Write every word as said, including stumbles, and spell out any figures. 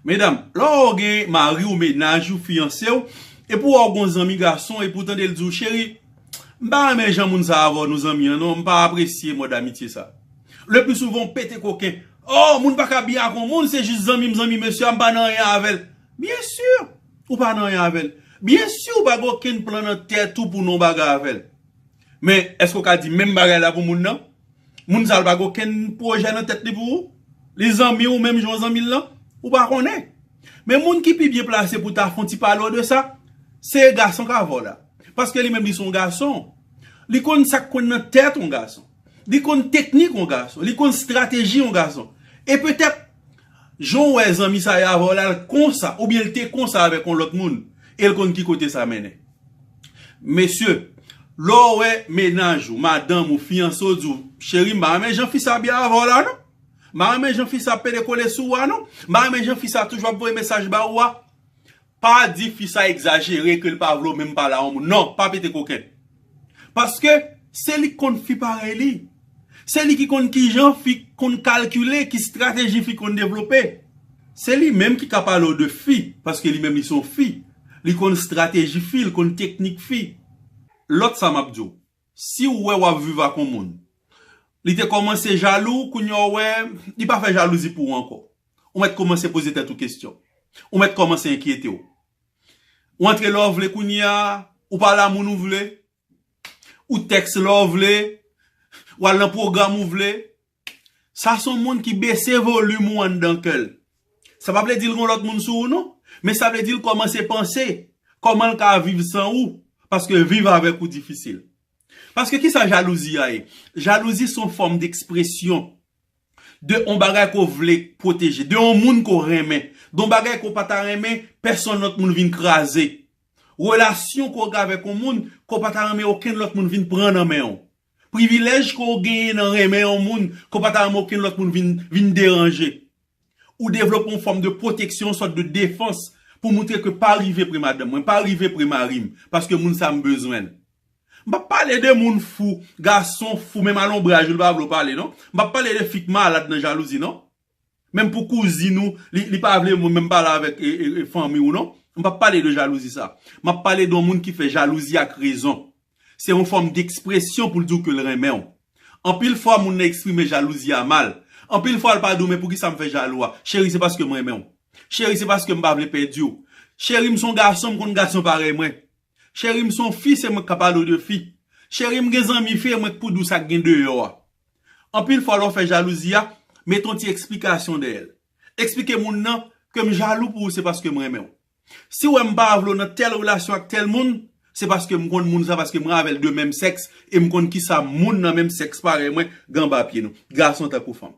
Medam, lè w gen mari w, mennaj ou, fiyanse w, epi w wè w gon zanmi gason, epi w tande l di w, cheri, m pa renmen jan moun sa avè w nou zanmi an non, m pa apresye mòd amitye sa. Le pli souvan w pete koken. Oh, moun pa ka byen ak yon moun, se jis zanmi m, zanmi mesye a, m pa nan anyen avè l. Byen si, ou pa nan anyen avè l. Byen si, ou pa gen okenn plan nan tèt ou pou nan bagay avè l. Men, èske w ka di menm bagay la pou moun nan? Moun sa l pa gen okenn pwojè nan tèt li pou ou? Li zanmi w menm jan w zanmi l lan? Ou pa konnen. Men moun ki pi byen plase pou ta fè yon ti pale w de sa, se gason k avè w la. Paske li menm li se yon gason. Li konn sa k konn nan tèt yon gason. Li konn teknik yon gason. Li konn estrateji yon gason. E petèt, jan w wè zanmi sa y avè w la, l konsa, oubyen l te konsa avèk yon lòt moun. E l konn ki kote sa mennen. Mesye, lè w wè mennaj ou, madanm ou, fiyanse w di w, cheri, m pa renmen jan fi sa byen avè w la non. M pa renmen jan fi sa pede kole sou ou a non. M pa renmen jan fi sa toujou ap voye mesaj ba ou a. Pa di fi sa egzajere, ke l pa vle w menm pale a yon moun. Non, pa pete koken. Paske se li k konn fi parèy li. Se li ki konn kijan fi konn kalkile, ki estrateji fi konn devlope. Se li menm ki ka pale w de fi, paske li menm li se yon fi. Li konn estrateji fi, li konn teknik fi. Lòt sa m ap di w, si w wè w ap viv ak yon moun, li te kòmanse jalou, kounye a w wè li pa fè jalouzi pou ou ankò. Ou mèt kòmanse poze tèt ou kesyon. Ou mèt kòmanse enkyete w. Ou antre lè w vle kounye a, ou pale a moun ou vle, ou tèks lè w vle, w al nan pwogram ou vle. Sa se yon moun ki bese volim ou anndan kè l. Sa pa vle di l gen yon lòt moun sou ou non, men sa vle di l kòmanse panse kòman l ka viv san ou, paske viv avèk ou difisil. Paske kisa jalouzi a ye? Jalouzi se yon fòm dekspresyon de yon bagay ke w vle pwoteje, de yon moun ke w renmen, de yon bagay ke w pa ta renmen pèsonn lòt moun vin kraze. Relasyon ke w gen avèk yon moun ke w pa ta renmen okenn lòt moun vin pran nan men w. Privilèj ke w genyen nan renmen yon moun ke w pa ta renmen okenn lòt moun vin, vin deranje. Ou devlope yon fòm de pwoteksyon, yon sòt de defans pou moutre ke pa rive pre madanm mwen, pa rive pre mari m, paske moun sa m bezwen l. M p ap pale de moun fou, gason fou, menm a lonbraj ou li pa vle w pale non. M p ap pale de fi k malad nan jalouzi non. Menm pou kouzin ou, li, li pa vle ou menm pale avèk e, e, e, fanmi ou non. M p ap pale de jalouzi sa. M ap pale de yon moun ki fè jalouzi ak rezon. Se yon fòm dekspresyon pou l di w ke l renmen w. Anpil fwa moun nan eksprime jalouzi a mal. Anpil fwa l pa di w men poukisa m fè jalou a? Cheri, se paske m renmen w. Cheri, se paske m pa vle pèdi w. Cheri, m se yon gason, m konn gason parèy mwen. Cheri, m se yon fi, se mwen k ka pale w de fi. Cheri, m gen zanmi fi, e mwen k pou di w sa k gen deyò a. Anpil fwa lè w fè jalouzi a, mete yon ti eksplikasyon dèyè l. Eksplike moun nan ke m jalou pou ou se paske m renmen w. Si w wè m pa vle w nan tèl relasyon ak tèl moun, se paske m konn moun sa, paske m avè l de menm sèks, e m konn kisa moun nan menm sèks parèy mwen gen anba pye nou, gason tankou fanm.